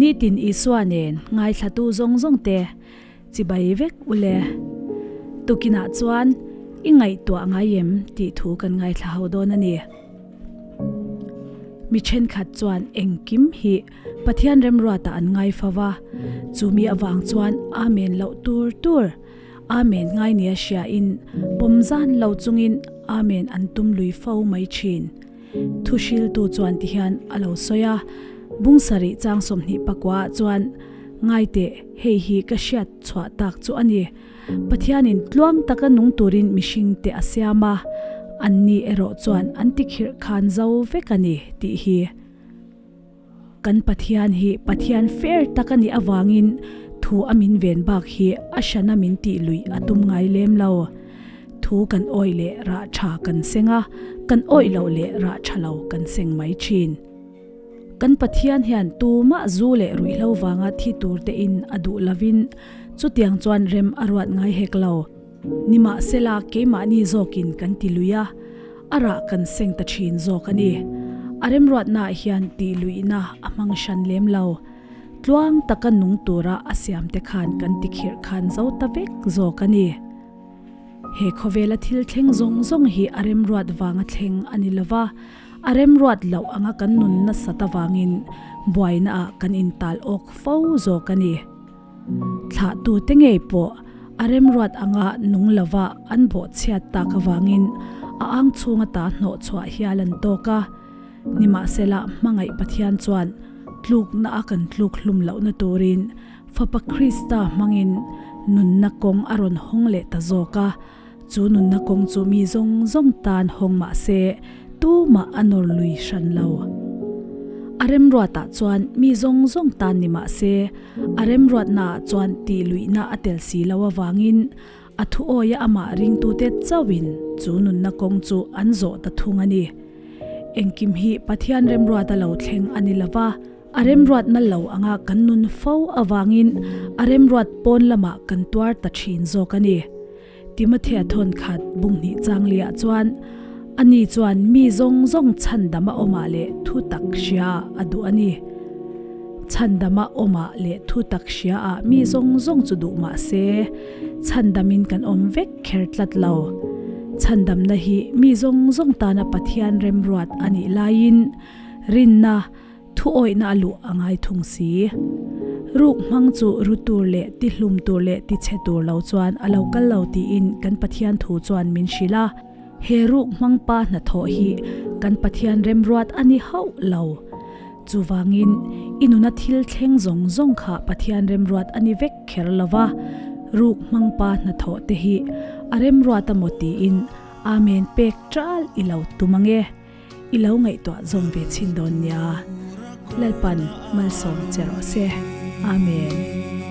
Nitin Isua nen ngaithlatu zawng zawng te chibai vek ule. Tukinah chuan i ngaihtuah ngai em tih thu kan ngaithla ho dawn a ni. Mi thenkhat chuan engkim hi Pathian remruatah an ngai fo va, chumi avang chuan Amen loh tur tur, Amen ngai nia hriain pawm zan lo chungin Amen an tum lui fo mai thin. Thuhriltu chuan tihian a lo sawi a, Bung sarih chang 24 ah chuan, Ngaiteh, hei hi ka hriat chhuah tak chu a ni. Pathianin tluang taka nung turin mihringte a siam a, anni erawh chuan an tikhirh khan zo vek a ni, tih hi. Kan Pathian hi Pathian fair tak a nih avangin thu a min ven bak hi a hrana min tih luih a tum ngai lem lo. Thu kan awih leh rah tha kan seng a, kan awih loh leh rah tha lo kan seng mai thin. Kan Pathian hian tumah zu leh ruihhlo vanga thi tur te in a duh lovin chutiang chuan rem a ruat ngai hek lo. Nimahsela keimahni zawkin kan ti lui a. A rah kan seng ta thin zawk a ni. A remruatnaah hian tih luihna a hmang hran lem lo. Tluang taka nung tura a siamte khan kan tikhirh khan zo ta vek zawk a ni. He khawvela thil thleng zawng zawng hi a remruat vanga thleng a ni lo va, a remruat loh anga kan nun nasat avangin buainaah kan intal awk fo zawk a ni. Thlahtute ngei pawh a remruat anga nung lova an bawhchhiat tak avangin a ang chhung ata hnawh chhuah hial an tawk a. Nimahsela hmangaih Pathian chuan tlukna a kan tluk hlum lohna turin Fapa Krista hmangin nunna kawng a rawn hawng leh ta zawk a. Chu nunna kawng chu mi zawng zawng tan hawng mah se, tumah a nawr lui hran lo. A remruatah chuan mi zawng zawng tan ni mah se, a remruatnaah chuan tih luihna a tel si lo avangin a thu awia amah ringtute chauhin chu nunna kawng chu an zawh ta thung a ni. Engkim hi Pathian remruata lo thleng a ni lo va, a remruatna lo anga kan nun fo avangin a remruat pawn lamah kan tuar ta thin zawk a ni. Timothea thawn khat bung hnih chang liah chuan, Ani chuan mi zawng zawng chhandama awmah leh thu tak hria a duh a ni. Chhandama awmah leh thu tak hria ah mi zawng zawng chu duh mah se, chhandamin kan awm vek kher tlat lo. Chhandamna hi mi zawng zawng tana Pathian remruat a nih laiin, rinna, Thu awihna a luh a ngai thung si. Ruk hmang chu ru tur leh ti hlum tur leh ti chhe tur lo chuan a lo kal lo tiin kan Pathian thu chuan min hrilh a. He ruk hmang pa hnathawh hi kan Pathian remruat a ni hauh lo. Chuvangin i nuna thil thleng zawng zawng kha Pathian remruat a ni vek kher lo va, ruk hmang pa hnathawh te hi a remruat a maw tiin Amen pek ṭal i lo tum ange. I lo ngaihtuah zawm ve chhin dawn nia. Lalpan malsawm che rawh se. Amen.